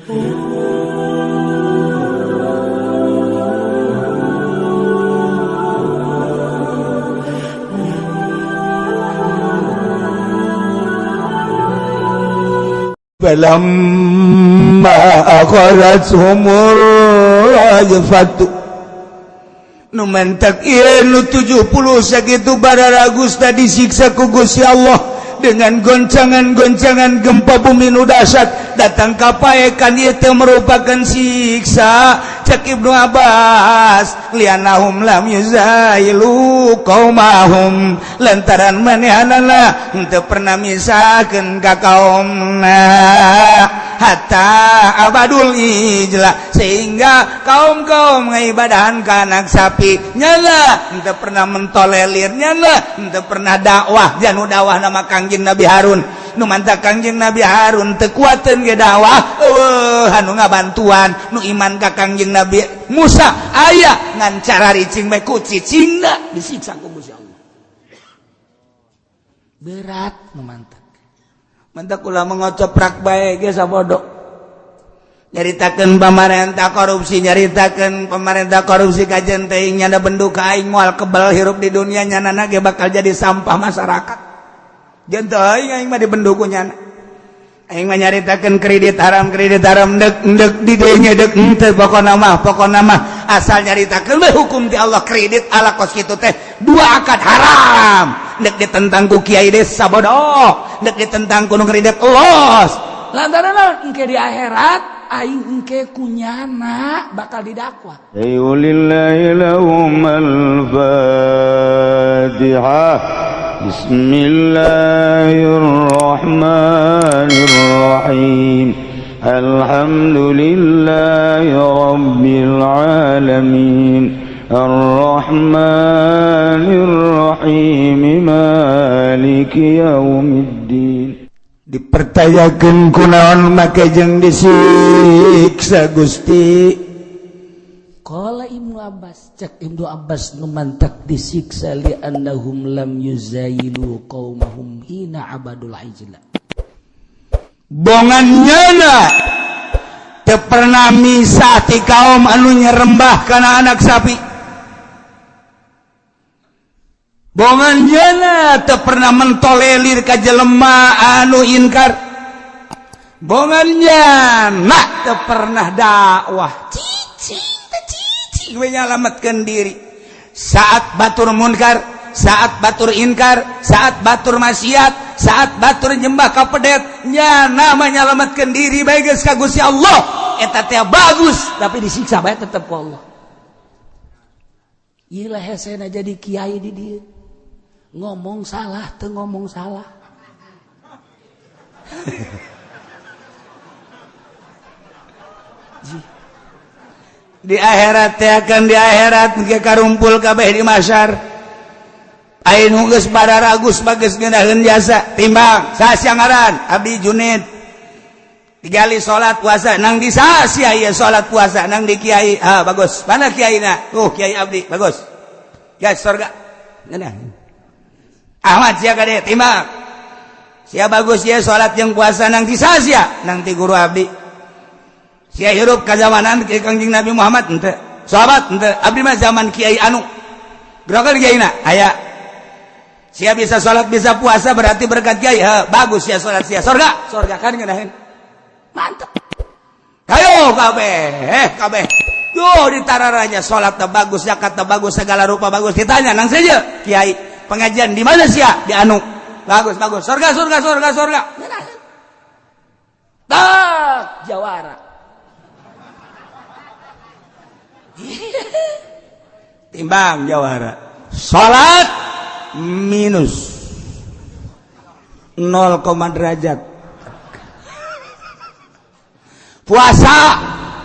Falamma akhadhathumur rajfatu nu mentak ieu nu 70 sakitu bararagus tadi disiksa ku Gusti Allah dengan goncangan-goncangan gempa bumi nu dahsyat datang kapaekan ieu teh merupakan siksa. Cek Ibnu Abbas, lianahum lam yuzailu qaumahum, lantaran manehanana henteu pernah misahkeun ka kaumna hatta abadul ijla, sehingga kaum-kaum ngaibadahan ka anak sapi nyala henteu pernah mentolelir, nyala henteu pernah dakwah. Janu dakwah nama Kangjeng Nabi Harun, nu mantap Kangjeng Nabi Harun teu kuateun ge dakwah, eueuh anu ngabantuan. Nu iman ka Kangjeng Nabi Musa aya, ngan cara ricing bae ku cicingna disiksa ku Gusti Allah. Berat nu mantap. Mantap ulah mengocoprak bae ge sabodo. Nyaritakeun pamarentah korupsi, nyaritakeun pemerintah korupsi kajen teuing nyana bendu ka aing moal kebal hirup di dunia, nyanana ge bakal jadi sampah masyarakat. Jeung teuing aing mah dibendu ku nyana. Aing mah nyaritakeun kredit haram, kredit haram dek dek di dieu nya dek henteu, pokona mah asal nyaritakeun we hukum ti Allah, kredit ala kos kitu teh dua akad haram. Dek ditentang ku kiai desa bodoh, dek ditentang ku nu kredit los. Lantaran naon? Engke di akhirat aing engke kunyana bakal didakwa. Lillahi lahum al-Fatihah. Bismillahirrahmanirrahim. Alhamdulillahi rabbil alamin. Arrahmanirrahim. Maliki yaumiddin. Dipercayakeun kunaon make jeung disiksa Gusti? Qala Ibnu Abbas, cek Ibnu Abbas, nu mantak disiksa li annahum lam yuzailu qaumahum hina abadul ijla. Bongan nyana teu pernah misah ti kaum anu nyerembah kana anak sapi. Bongan nyana teu pernah mentolelir ka jelema anu inkar. Bongan nyana teu pernah dakwah, cicing teh cicing we nyalametkeun diri saat batur munkar, saat batur inkar, saat batur maksiat, saat batur nyembah ka pedet, nyana mah nyalametkeun diri bae geus ka Gusti Allah. Eta teh bagus, tapi disiksa bae tetep ku Allah. Ieu lah hesena jadi kiai di dieu. Ngomong salah teu ngomong salah. Di akhirat teh akan di akhirat ge karumpul kabeh di mahsyar. Aing geus bararagus bagus ngeunaheun jasa timbang saha ngaran abdi Junid digali salat puasa nang di saha sia ieu salat puasa nang di kiai, ah bagus, mana kiaina, kiai abdi bagus ya surga ngeunah. Ahmad sia kade timbang sia bagus ya salat jeung puasa nang di saha sia nang ti guru abdi sia hirup ka zamanan Kangjeng Nabi Muhammad henteu sahabat henteu abdi mah zaman kiai anu gerakan kiaina aya sia bisa salat bisa puasa berarti berkat kiai, ha, bagus sia salat sia surga surga kan ngeunaheun mantep. Ayo kabeh kabeh duh ditararanya salat teh bagus, zakat teh bagus, segala rupa bagus, ditanya nang saja kiai pengajian di mana sia di anu bagus bagus surga surga surga surga tak jawara. Timbang jawara salat minus 0, derajat, puasa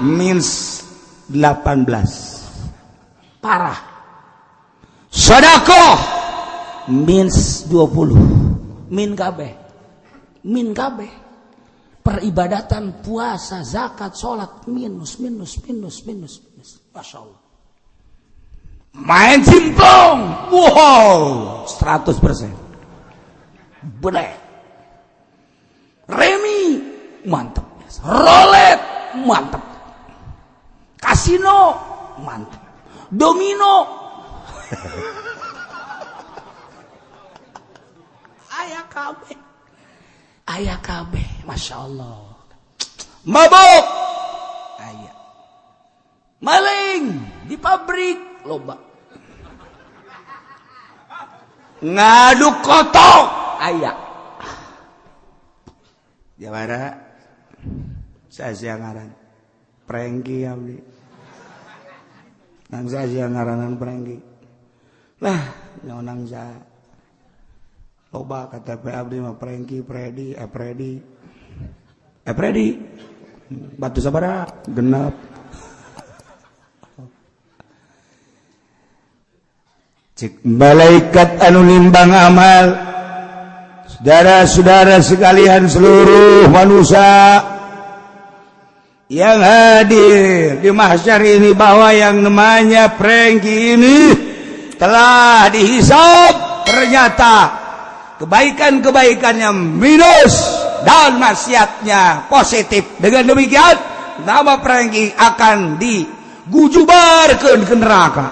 minus 18 parah, sedekah minus 20, min kabeh, min kabeh, peribadatan, puasa, zakat, salat minus minus minus minus minus. Masya Allah. Main simpong, wow, 100%. Bener. Remi mantep. Rolet Mantap. Kasino mantap. Domino. Aya kabeh. Aya kabeh, Masya Allah. Mabuk aya. Maling di pabrik loba. Ngaduk kotok aya. Jawara saya ngaran Prengki abdi. Nang saya ngaranan Prengki. Lah nyonang saya loba KTP abdi mah Prengki, Predi, Predi. Predi. Batu sabara genap. Cek malaikat anu nimbang amal. Saudara-saudara sekalian seluruh manusia yang hadir di mahsyar ini, bahwa yang namanya Prengki ini telah dihisab, ternyata kebaikan-kebaikannya minus dan maksiatnya positif. Dengan demikian nama Prengki akan digujubarkan ke neraka.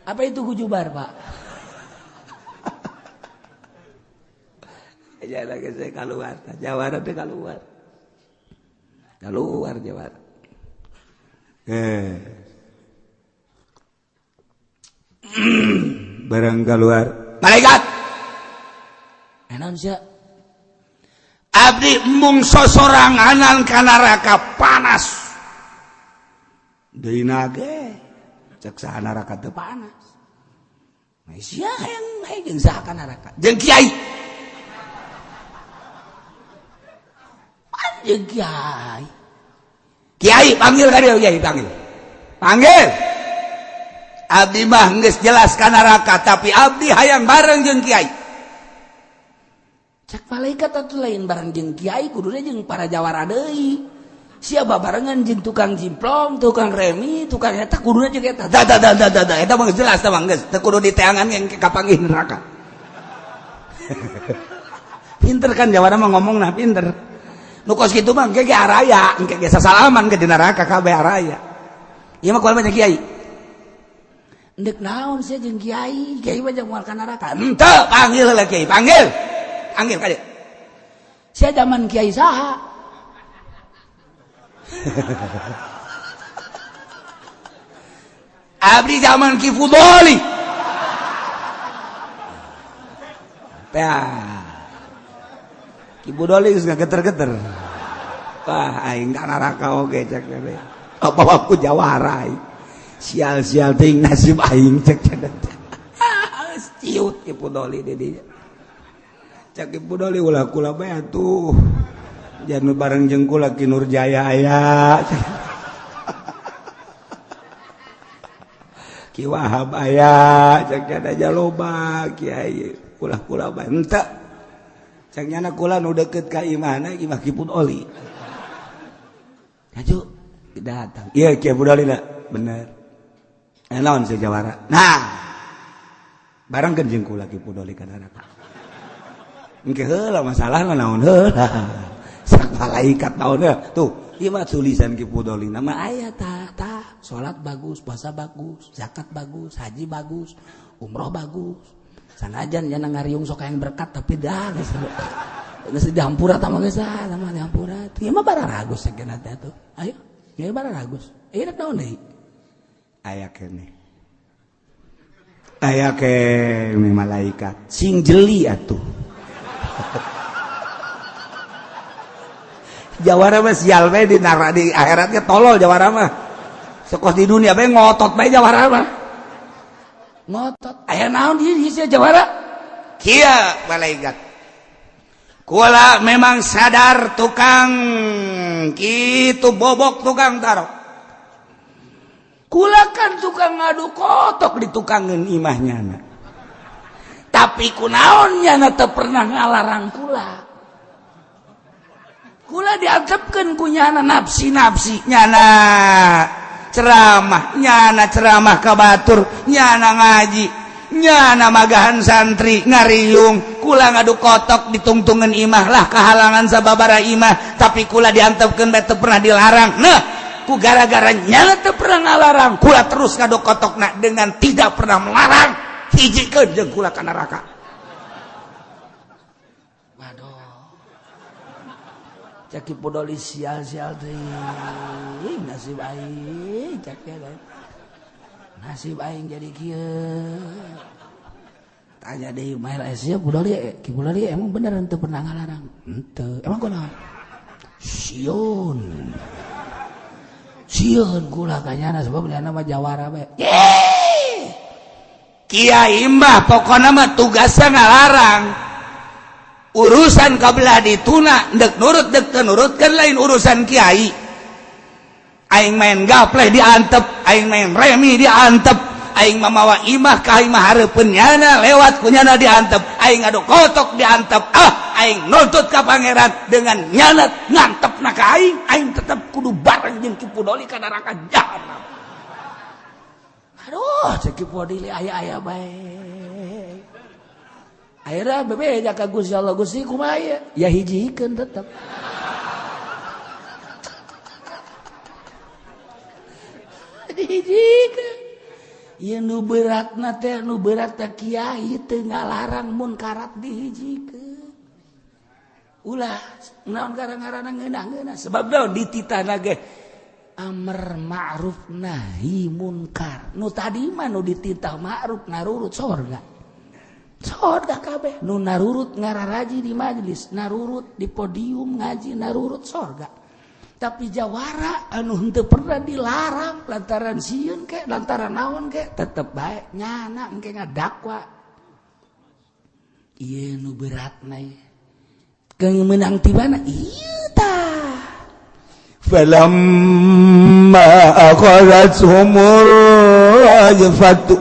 Apa itu gujubar, Pak? Jangan lagi saya keluar, jawara teh keluar. Keluar jawara. Barang keluar. Malaikat. Naon sia? Abdi embung sosoranganan ka neraka panas. Deui nage cek saha neraka teu panas. Sia hayang hayang jeung saha ka neraka? Jeung kiai. Jeung kiai. Kiai panggil ka dieu, kiai panggil. Panggil. Abdi mah geus jelas ka neraka, tapi abdi hayang bareng jeung kiai. Cek malaikat atuh lain bareng jeung kiai, kuduna jeung para jawara deui. Sia babarengan jeung tukang jimplong, tukang remi, tukang eta kuduna jeung eta. Da da da da da, eta mah geus jelas tah mah geus teu kudu diteangan yang kapanggih neraka. Pinter kan jawara mah ngomongna pinter. Nu kos kitu mah engke ge araya, engke ge sasalaman ke di neraka kabeh araya. Ieu mah kual banyak kiai. Ndek naon sia jeung kiai, kiai mah jeung moal ka neraka. Henteu, panggil heula kiai, panggil. Panggil ka dieu. Sia zaman kiai saha? Abdi zaman Ki Fudoli. Tah. Ki Fudoli geus ngageter-geter. Wah, aing ka neraka oge cek teh. Apa aku jawara aing. Sial-sial teuing nasib aing cek teh. Ciut Ki Fudoli di dinya. Cek Ki Fudoli ulah kula bae atuh. Jangan bareng jeung kula Ki Nurjaya aya. Ki Wahab aya, cek aja loba kiai kula-kula bae. Henteu. Cek nyana kula nu deukeut ka imahna imah Ki Fudoli. Hayu datang. Ieu Ki Fudoli na bener. Naon si jawara. Nah. Barengkeun jeung kula Ki Fudoli ka neraka. Engke heula masalahna naon heula. Sak malaikat naon heula. Tuh, ieu mah tulisan Ki Fudoli nama aya tah tah salat bagus, puasa bagus, zakat bagus, haji bagus, umroh bagus. Sanajan jana ngariung sok hayang berkat tapi dah geus geus dihampura tah mah geus ah mah dihampura. Ieu mah bararagus sakeuna teh atuh. Ayo, ieu bararagus. Ieu rek naon deui? Aya keneh. Aya keneh malaikat sing jeli atuh. Jawara mah sial bae di neraka di akhiratnya tolol jawara mah. Sekos di dunia bae ngotot bae jawara mah. Ngotot. Aya naon ieu sia jawara? Kieu malaikat. Kula memang sadar tukang kitu bobok tukang tarok. Kula kan tukang ngadu kotok di tukangeun imahnya na. Tapi kunaon nyana teu pernah ngalarang kula. Kula diantepkeun ku nyana nafsi-nafsi nyana ceramah, nyana ceramah ka batur, nyana ngaji, nyana magahan santri ngariung. Kula ngadu kotok ditungtungan imah lah kehalangan sababara imah, tapi kula diantepkeun bae teu pernah dilarang. Nah, ku gara-gara nyana teu pernah ngalarang, kula terus ngadu kotokna dengan tidak pernah melarang, hijikeun jeung kula ka neraka. Waduh. Cek Ki Pudoli sial-sial teuing nasib aing cek ya. Nasib aing jadi kieu. Tanya deui mael sia Pudoli, Ki Pudoli emang bener henteu pernah ngalarang? Henteu. Emang kunaon? Sieun. Sieun kula ka nyana sebab nyana mah jawara bae. Kiai mah pokona mah tugasna ngalarang. Urusan kabelah dituna dek nurut dek teu nurut kan lain urusan kiai. Aing main gapleh diantep, aing main remi diantep, aing mamawa imah ka imah hareupeun nyana lewat ku nyana diantep, aing ngadu kotok diantep, ah aing nuntut ka pangeran dengan nyana ngantepna ka aing, aing tetep kudu bareng jeung Ki Pudoli ka neraka jahanam. Aduh, cek Ki Pudoli aya-aya bae. Akhirnya bebeja ka Gusti Allah, Gusti kumaha ieu? Ya hijikeun tetep. Dihijikeun. Ieu nu beratna teh nu berat teh kiai teu ngalarang munkarat dihijikeun. Ulah naon gara-garana ngeunah-ngeunah sebab naon dititahna ge amar ma'ruf nahi munkar. Nu tadi mah nu dititah ma'ruf narurut sorga. Sorga kabeh nu narurut ngararaji di majelis, narurut di podium ngaji, narurut sorga. Tapi jawara anu henteu pernah dilarang lantaran sieun ke lantaran naon ke tetep bae nyana engke ngadakwa. Ieu nu beratna ieu. Keung meunang ti mana? Ieu tah. Falamma akhadhathumur rajfatu.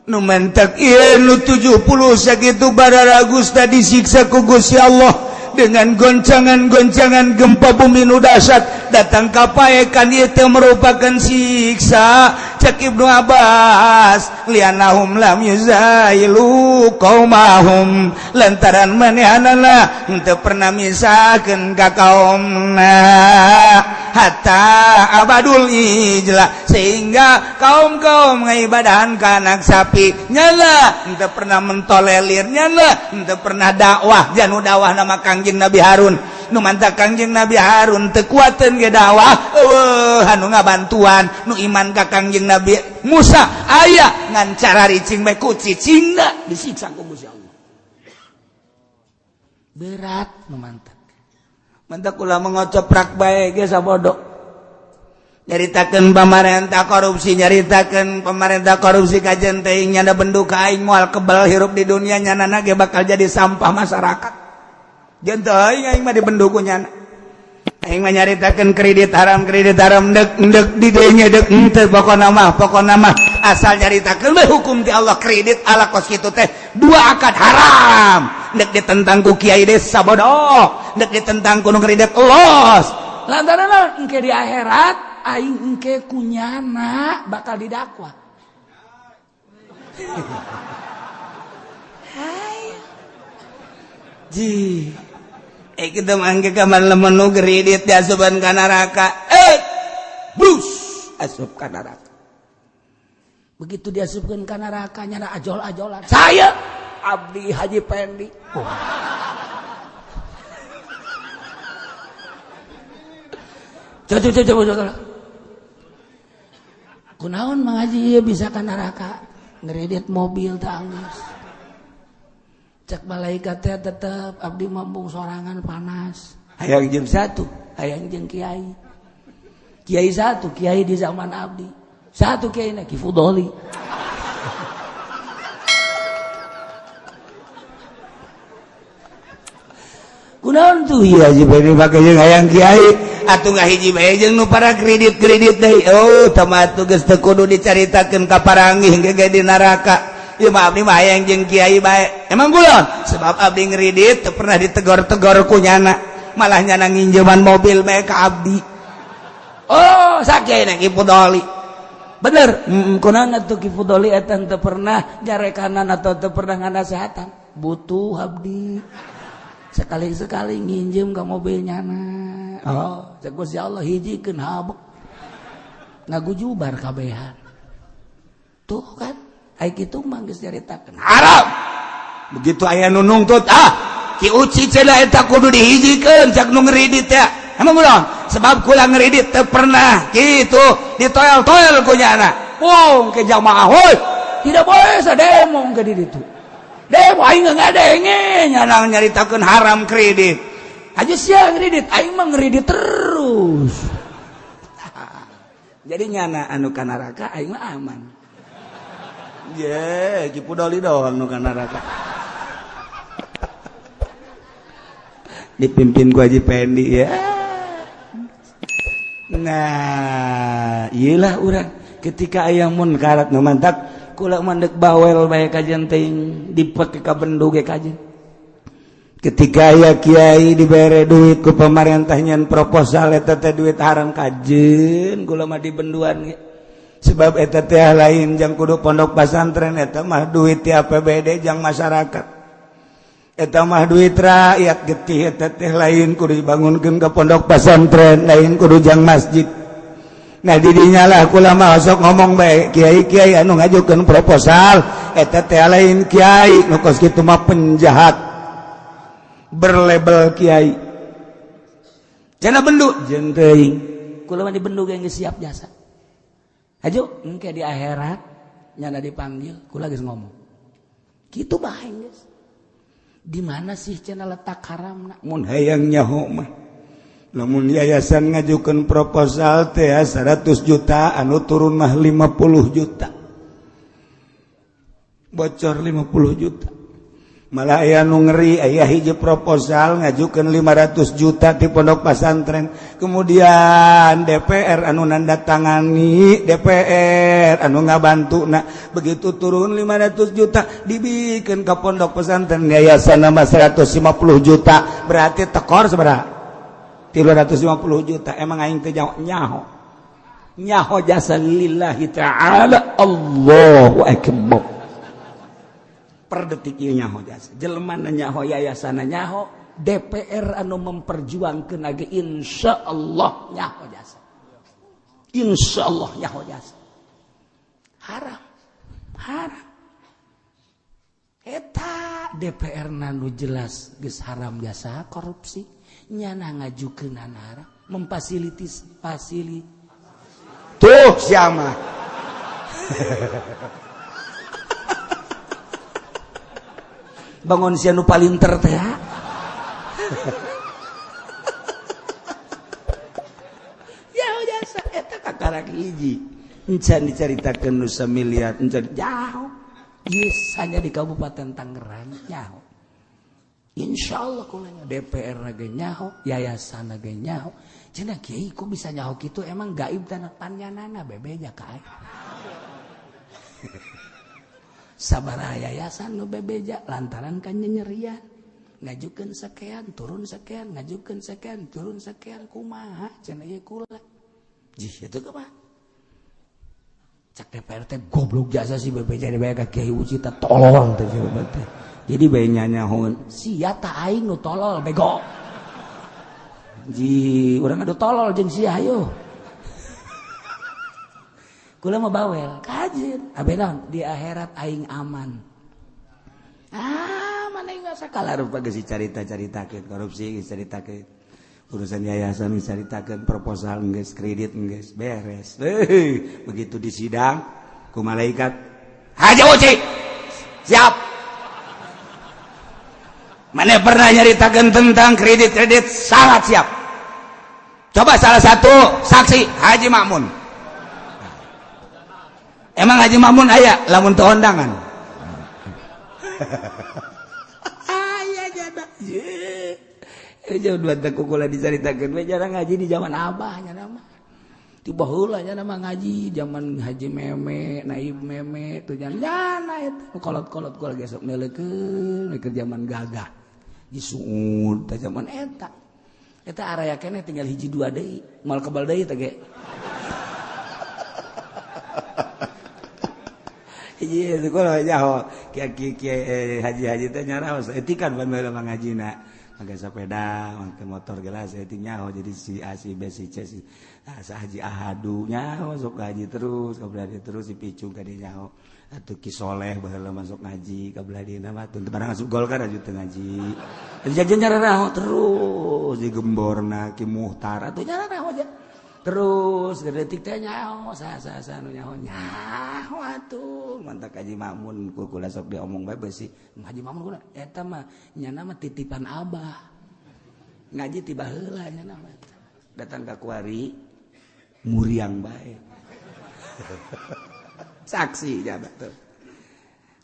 Nu mentak ieu nu 70 sakitu bararagus tadi disiksa ku Gusti Allah dengan goncangan-goncangan gempa bumi nu dahsyat datang ka paekan ieu teh merupakan siksa. Cek Ibnu Abbas lianahum lam yuzailu qaumahum lantaran manehanana henteu pernah misahkeun ka kaumna hatta abadul ijla sehingga kaum-kaum ngaibadahan ka anak sapi nyala henteu pernah mentolelir nyala henteu pernah dakwah janu dakwah nama Kangjeng Nabi Harun nu mantap Kangjeng Nabi Harun teu kuateun ge dakwah eueuh anu ngabantuan nu iman ka Kangjeng Nabi Musa aya ngan cara ricing bae ku cicingna disiksa ku Gusti Allah. Berat nu mantap. Mantap ulah mengocoprak bae ge sabodo. Nyaritakeun pamarentah korupsi, nyaritakeun pemerintah korupsi kajen teuing nyana bendu ka aing moal kebal hirup di dunia nyanana ge bakal jadi sampah masyarakat. Jeung teuing aing mah dibendu ku nyana. Aing mah nyaritakeun kredit haram dek dek di dieu dek henteu pokona mah asal nyaritakeun we hukum ti Allah kredit ala kos kitu teh dua akad haram. Dek ditentang ku kiai desa bodoh, dek ditentang ku nu kredit los. Lantaran engke di akhirat aing engke kunyana bakal didakwa. Hai. Ji. Kita mangke kamar lemenu kredit diasupan ka neraka. Brus asup ka neraka. Begitu diasupkeun ka neraka nyana ajol-ajolan. Saya Abdi Haji Pendi. Oh. Coba. Kunaon Mang Haji ieu bisa ka neraka? Ngredit mobil teh anggeus. Cek malaikat teh tetep abdi mambung sorangan panas. Hayang jeung satu, hayang jeung kiai. Kiai satu, kiai di zaman abdi. Satu kiai na Ki Fudoli. Kunaon tuh ieu Haji Pendi pake jeung hayang kiai atuh ngahiji bae jeung nu para kredit-kredit deui. Oh, tah mah atuh geus teu kudu dicaritakeun ka paranggih ge di neraka. Ieu mah abdi mah hayang jeung kiai bae. Emang kulon? Sebab abdi ngredit teu pernah ditegor-tegor ku nyana. Malah nyana nginjeman mobil bae ka abdi. Oh, sakiai na Ki Fudoli. Bener, kunaon atuh Ki Fudoli eta teu pernah jarekanan atau teu pernah nganasehatan. Butuh abdi. Sekali-sekali nginjem ka mobil nyana. Oh, cek Gusti Allah hijikeun habek. Ngagujubar kabehan. Tuh kan, ai kitu mah geus nyaritakeun haram. Begitu aya nu nungtut, ah, Ki Uci cenah eta kudu dihijikeun cak nu ngeridit teh. Emang ulah, sebab kula ngeridit teu pernah kitu ditoel-toel ku nyana. Wong ke jamaah hoi, tidak boleh sademo ke di ditu. Demo aing ngadenge nyana nyaritakeun haram kredit. Aja sia ngredit, aing mah ngredit terus. Jadi nyana anu ka neraka aing mah aman. Ye, Ki Pudoli doang nu ka neraka. Dipimpin ku Haji Pendi ya. Nah, iyalah urang ketika aya munkarat nu mantak kula mandek bawel bae kajen teuing dipake ka bendu ge kajen. Ketika aya kiai dibere duit ku pemerintah nyen proposal eta teh duit haram kajen kula mah dibenduan ge. Sebab eta teh lain jang kudu pondok pesantren eta mah duit ti APBD jang masyarakat. Eta mah duit rakyat getih eta teh lain kudu dibangunkeun ka pondok pesantren lain kudu jang masjid. Nah didinya lah kula mah sok ngomong bae kiai-kiai anu ngajukeun proposal eta teh lain kiai nu kos kitu mah penjahat berlabel kiai. Cenah bendu jeung teuing kula mah dibendu ge geus siap jasa. Hajo engke di akhirat nyana dipanggil kula geus ngomong. Kitu bae geus. Di mana sih cenah letak haramna? Mun hayang nyaho mah lamun yayasan ngajukeun proposal teh 100 juta anu turun mah 50 juta. Bocor 50 juta. Malah aya nu ngeri aya hiji proposal ngajukeun 500 juta di pondok pesantren. Kemudian DPR anu nandatangani, DPR anu ngabantuna. Begitu turun 500 juta dibikeun ka pondok pesantren yayasan mah 150 juta. Berarti tekor sabaraha? 350 juta. Emang aing teh nyaho. Nyaho jasa lillahi ta'ala. Allahu akbar. Per detik ieu nyaho jasa. Jelema nyaho yayasan nyaho, DPR anu memperjuangkeun ge insyaallah nyaho jasa. Insyaallah nyaho jasa. Haram. Haram. Eta DPR nu jelas geus haram jasa korupsi. Nyana ngajukeun haram, memfasilitis fasili. Tuh siapa? Bangun sia nu palinter teh. Ya jasa eta kakarak hiji. Encan dicaritakeun nu samiliar, encan jauh. Yes, hanya di Kabupaten Tangerang nyaho. Insyaallah kulanya DPR ge nyaho, yayasan ge nyaho. Cenah kiai kok bisa nyaho kitu emang gaib tanah panyanana bebeja ka aing. Sabaraha yayasan nu bebeja lantaran kan nyenyerian. Ngajukeun sekian, turun sekian, ngajukeun sekian, turun sekian kumaha cenah ieu kula. Jih itu kumaha? Cak DPR teh goblok jasa si bebeja dibae ka Kiai Uci teh tolol teh teh. Jadi bae nyanyahoun sia ta aing nu tolol bego. Ji urang adu tolol jeung sia hayo. Kula mah bawel kajen abe naon di akhirat aing aman. Ah mana enggak sakala rupa geus dicarita-caritakeun korupsi geus dicaritakeun urusan yayasan geus dicaritakeun proposal geus kredit geus beres. Heuh, begitu di sidang ku malaikat Haji Uci siap. Mana pernah nyaritakeun tentang kredit-kredit sangat siap. Coba salah satu saksi Haji Makmun. Emang Haji Makmun aya lamun teu ondangan. Aya jada. Ye. Jauh dua teh kukula dicaritakeun we jarang ngaji di zaman abah nya mah. Ti baheula nya mah ngaji zaman Haji Meme, Naib Meme tuh jana eta kolot-kolot kula gesok neuleukeun keur zaman gagah. Disuud teh zaman eta. Eta araya keneh tinggal hiji dua deui, moal kebal deui teh ge. Iya, itu kalau nyaho kiai kiai haji-haji teh nyaraos etikan pan baheula mah ngajina. Make sepeda, make motor gelas etik nyaho jadi si A si B si C si ah, haji ahadu nyaho sok ngaji terus kabelah terus si picung ka nyaho. Atuh Ki Soleh baheula masuk ngaji kabelah dina mah teu barang asup Golkar aja teu ngaji. Jajan nyararaho terus digemborna Ki Muhtar atuh nyararaho aja. Terus detik teh nyaho sa sa sa nu nyaho nyaho atuh mantak Haji Makmun ku kula sok diomong bae beusi Haji Makmun kula eta mah nyana mah titipan abah ngaji ti baheula nyana mah datang ka kuari muriang bae saksi jabat tuh.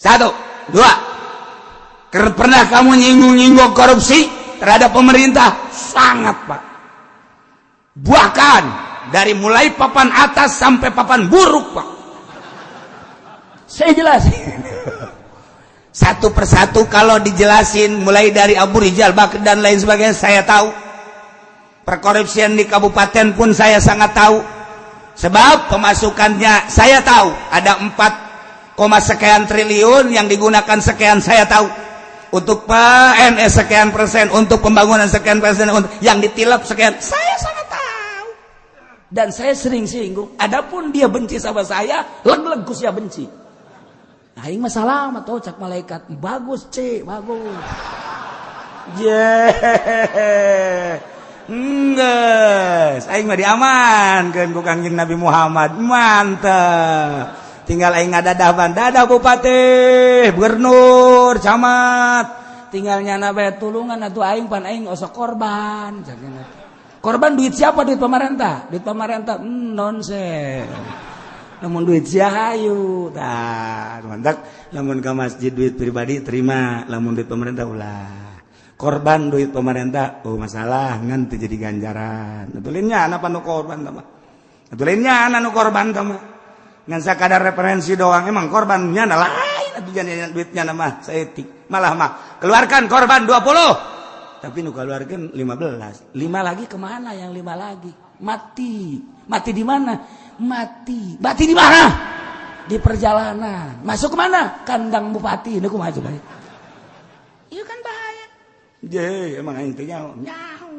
1 2 pernah kamu nyinggung-nyinggung korupsi terhadap pemerintah? Sangat Pak, bahkan dari mulai papan atas sampai papan buruk Pak, saya jelasin satu persatu. Kalau dijelasin mulai dari Abu Rijal Bakri dan lain sebagainya saya tahu. Perkorupsian di kabupaten pun saya sangat tahu, sebab pemasukannya saya tahu ada 4, sekian triliun yang digunakan sekian, saya tahu. Untuk PNS sekian persen, untuk pembangunan sekian persen, untuk yang ditilap sekian, saya sangat tahu. Dan saya sering singgung. Adapun dia benci sama saya, leg-leg ku sia benci. Aing mah salah atau cak malaikat, bagus C, bagus. Yeah. Enggeus, aing mah diamankeun ku Kangjeng Nabi Muhammad. Mantep. Tinggal aing ngadadah ban, dadah bupati, gubernur, camat. Tinggal nyana bae tulungan atuh aing pan aing osok korban. Korban duit siapa? Duit pemerintah. Duit pemerintah nonsen. Namun duit sia hayu. Tah, mantap. Lamun ka masjid duit pribadi terima, lamun duit pemerintah ulah. Korban duit pemerintah, oh masalah ngan teu jadi ganjaran. Atuh lain nyana panu korban tah mah. Atuh lain nyana nu korban tah mah. Ngan sakadar referensi doang, emang korban nyana lain atuh jadi duitnya mah saeutik. Malah mah keluarkan korban 20. Tapi nu keluarkan 15. 5 lagi kemana yang 5 lagi? Mati. Mati di mana? Mati. Mati di mana? Di perjalanan. Masuk kemana? Kandang bupati. Ini kumaha coba? Iya kan bahaya. Je, emang aing teh nyaho. Nyaho.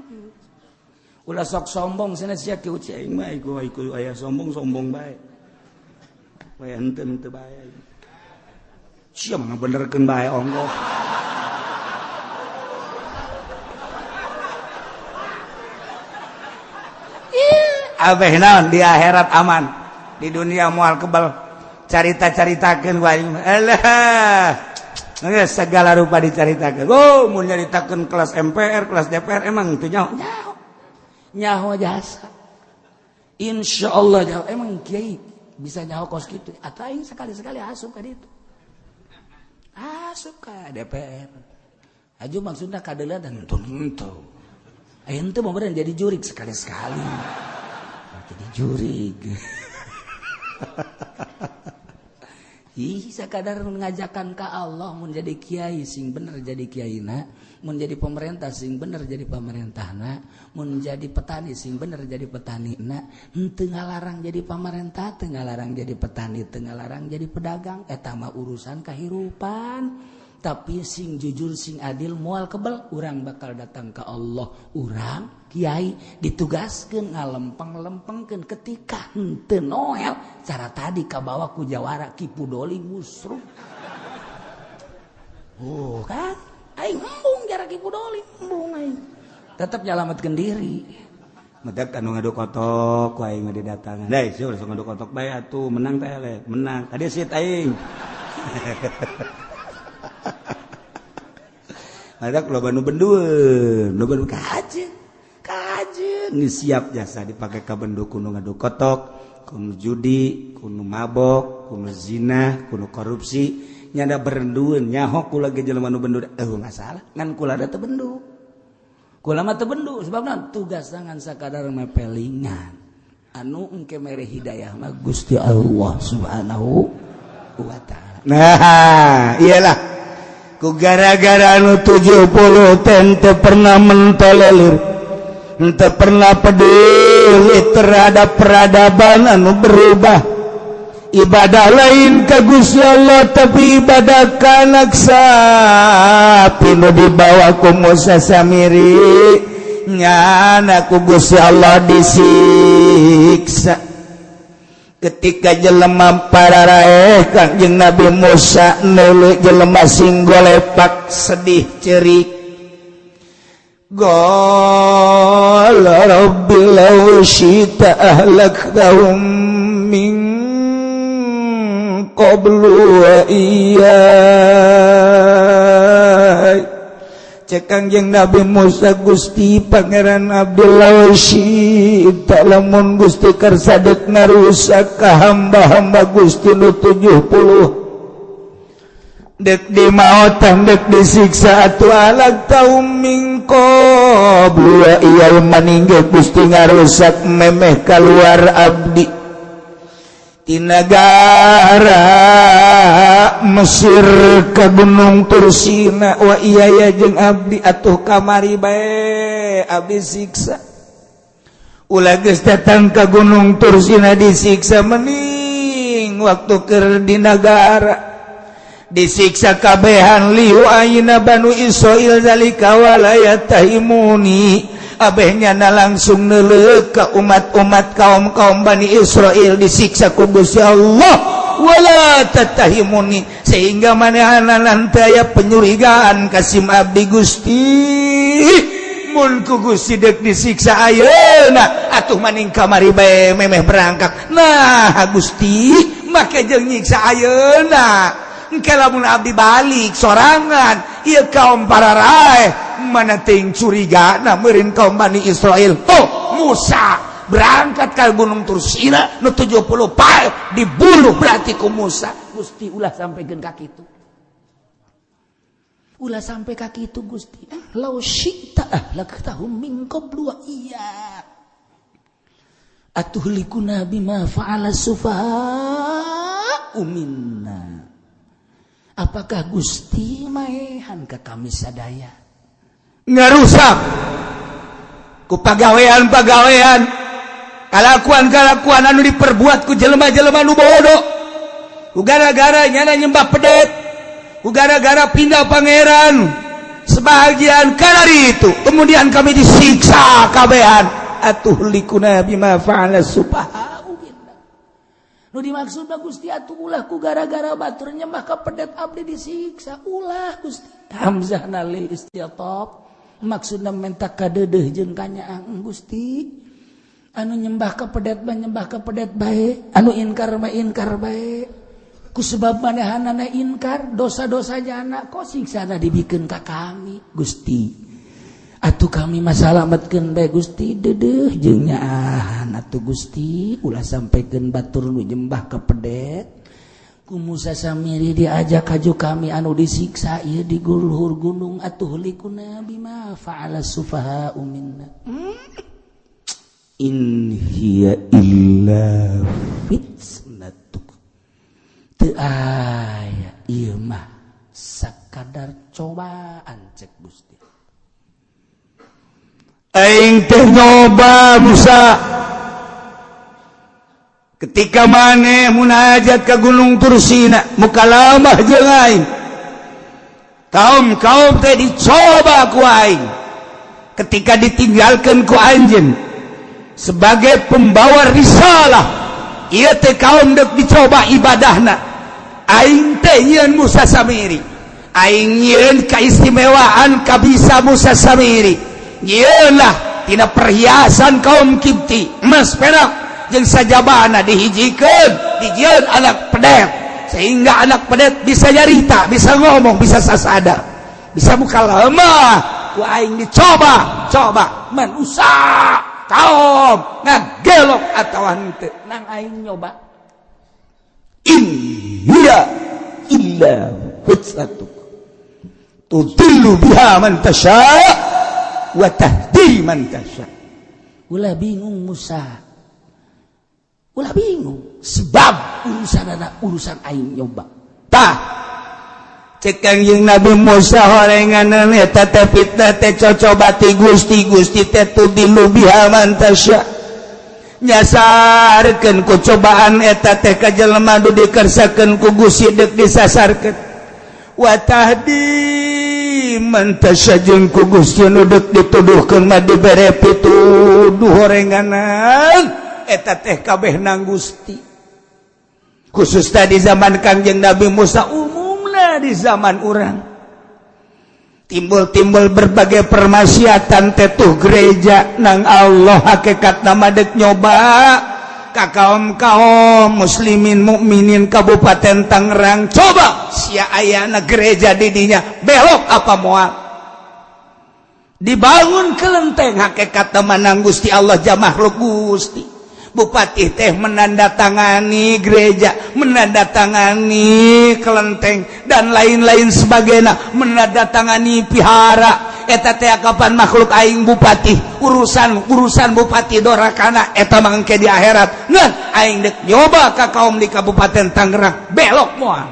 Ulah sok sombong cenah sia kieu aing mah iku iku aya sombong-sombong bae. Bae henteu henteu bae. Sia mah ngabenerkeun bae ongkoh. Abeh naon di akhirat aman, di dunia moal kebal. Carita-caritakeun ku aing. Alah. Segala rupa dicaritakeun. Oh, mun nyaritakeun kelas MPR, kelas DPR emang teu nyaho. Nyaho. Nyaho jasa. Insyaallah nyaho. Emang kiai bisa nyaho kos kitu. Atuh aing sekali-sekali asup ka ditu. Asup ka DPR. Aju maksudna kadeuleuan dan henteu. Aing teu mau jadi jurik sekali-sekali. Jadi jurig. Ih, sakadar ngajakan ka Allah mun jadi kiai sing bener jadi kiaina, mun jadi pemerintah sing bener jadi pemerintahna, mun jadi petani sing bener jadi petanina, henteu ngalarang jadi pemerintah, teu ngalarang jadi petani, teu ngalarang jadi pedagang, eta mah urusan kahirupan. Tapi sing jujur sing adil moal kebel, urang bakal datang ke Allah. Urang kiai ditugaskeun ngalempeng-lempengkeun ketika henteu noel cara tadi kabawa ku jawara Ki Pudoli musruh. Oh kan aing embung jara Ki Pudoli embung aing. Tetep nyalametkeun diri. Medak anu ngadu kotok ku aing mah didatangan. Deui sia langsung ngadu kotok bae atuh menang teh le, menang. Tadi sit aing. Ada loba nu bendueun, loba nu kajeun. Kajeun geus siap jasa dipake ka bendu kuno ngadu kotok, kuno judi, kuno mabok, kuno zina, kuno korupsi, nyada berendueun nyaho kula ge jelema nu bendu eueuh masalah, ngan kula da teu bendu. Kula mah teu bendu sebabna tugas ngan sakadar mepelingan. Anu engke mere hidayah mah Gusti Allah Subhanahu wa taala. Nah, iyalah ku gara-gara anu 70 teu pernah mentolelir, teu pernah peduli terhadap peradaban anu berubah. Ibadah lain ka Gusti Allah, tapi ibadah ka anak sapi nu dibawa ku Musa Samiri, nyana ku Gusti Allah disiksa. Ketika jelema pararaeh Kangjeng Nabi Musa neuleuh jelema sing golepak, sedih, cerik. Qala rabbi law syi'ta ahlaktahum min qablu wa iyyai. Cek Kangjeng Nabi Musa, "Gusti Pangeran abdi, law syi'ta, lamun Gusti kersa dek ngarusak ka hamba-hamba Gusti nu 70, dek dimaotan, dek disiksa atuh, ahlaktahum min qablu wa iyyai, maningge Gusti ngarusak memeh keluar abdi ti nagara Mesir ke Gunung Tursina, wa iya jeung abdi atuh kamari bae abdi siksa. Ulah geus datang ke Gunung Tursina disiksa, mending waktu keur di nagara disiksa kabehan. Liu ayeuna Banu Israil zalika wala yattahimuni, abehnya na langsung neuleuh ka umat-umat, kaum-kaum Bani Israel disiksa ku Gusti Allah, wala tattahimuni, sehingga manehanana teu aya penyurigaan ka sim abdi. Gusti, mun ku Gusti dek disiksa ayeuna atuh maning kamari bae memeh berangkat. Nah, Gusti make jeung nyiksa ayeuna? Engke lamun abdi balik sorangan, ieu kaum pararaeh mana ting curiga. Nah, meureun kaum Bani Israel tuh Musa berangkat ke Gunung Tursina nu 70 pae dibunuh berarti ku Musa. Gusti, ulah sampai ka kitu, ulah sampai ka kitu, Gusti. Law syi'ta ahlaktahum min qablu wa iya atuhlikuna bima fa'ala sufaha'u minna. Apakah Gusti maehan ka kami sadaya? Ngarusak ku pagawean-pagawean, kalakuan-kalakuan anu diperbuat ku jelema-jelema nu bodoh, ku gara-gara nyana nyembah pedet, ku gara-gara pindah pangeran sebagian kalari itu, kemudian kami disiksa kabehan. Atuhlikuna bima fa'ala sufaha? Nu dimaksud mah, Gusti, atuh ulah ku gara-gara batur nyembah ka pedet abdi disiksa, ulah, Gusti. Hamzah lil isti'tab, maksudna menta kadeudeuh jeung kanyaah. Gusti, anu nyembah ka pedet mah nyembah ka pedet bae, anu inkar mah inkar bae. Ku sebab manehanana inkar dosa-dosa jana, kok siksana dibikeun ka kami? Gusti, atuh kami masalametkeun bae, Gusti. Deudeuh jeung nyaahan atuh, Gusti, ulah sampaikeun batur nu nyembah ka pedet ku Musa Samiri diajak kaju kami anu disiksa ieu di luhur gunung. Atuhlikuna bima fa'ala sufaha'u minna. In hiya illa fitnatuk, teu aya ieu mah sakadar cobaan, cek Gusti. Aing teh nyoba Musa ketika maneh munajat ke Gunung Tursina, mukalamah jeung aing. Kaum kaum teh dicoba ku aing ketika ditinggalkan ku anjeun sebagai pembawa risalah. Ieu teh kaum dek dicoba ibadahna. Aing teh nyieun Musa Samiri, aing nyieun keistimewaan kabisa Musa Samiri, nyieun lah tina perhiasan kaum Kipti, emas perak jeung sajabana, dihijikeun, dijieun anak pedet sehingga anak pedet bisa nyarita, bisa ngomong, bisa sasada, bisa mukalamah. Ku aing dicoba coba manusia, kaum ngagelok atau henteu nang aing nyoba. In hiya illa fitnatuk tudillu biha man tasha wa tahdi man tasha. Ulah bingung, Musa, ulah bingung, sebab urusan anak urusan aing nyoba. Tah, cek Kangjeng Nabi Musa, horengan eta teh fitnah teh cocoba ti Gusti. Gusti teh tudillu biha man tasha. Nyasarkeun ku cobaan eta teh ka jelema nu dikersakeun ku Gusti deuk disasarkeun. Wa tahdi man tasya, jeung ku Gusti nu deuk dituduhkeun mah dibere pituduh horenganan. Eta teh kabeh nang Gusti. Khusus tadi zaman Kangjeng Nabi Musa, umumna di zaman urang timbul-timbul berbagai permaksiatan tetuh gereja nang Allah hakikat nama dek nyoba ka kaum-kaum muslimin mukminin Kabupaten Tangerang. Coba sia ayana gereja didinya belok apa moal dibangun kelenteng. Hakikat nang Gusti Allah jang makhluk Gusti. Bupati teh menandatangani gereja, menandatangani kelenteng dan lain-lain sebagainya, menandatangani pihara. Eta teh kapan makhluk aing bupati, urusan urusan bupati dorakana eta mangke di akhirat. Ngan aing dek nyoba ka kaum di Kabupaten Tangerang, belok moal.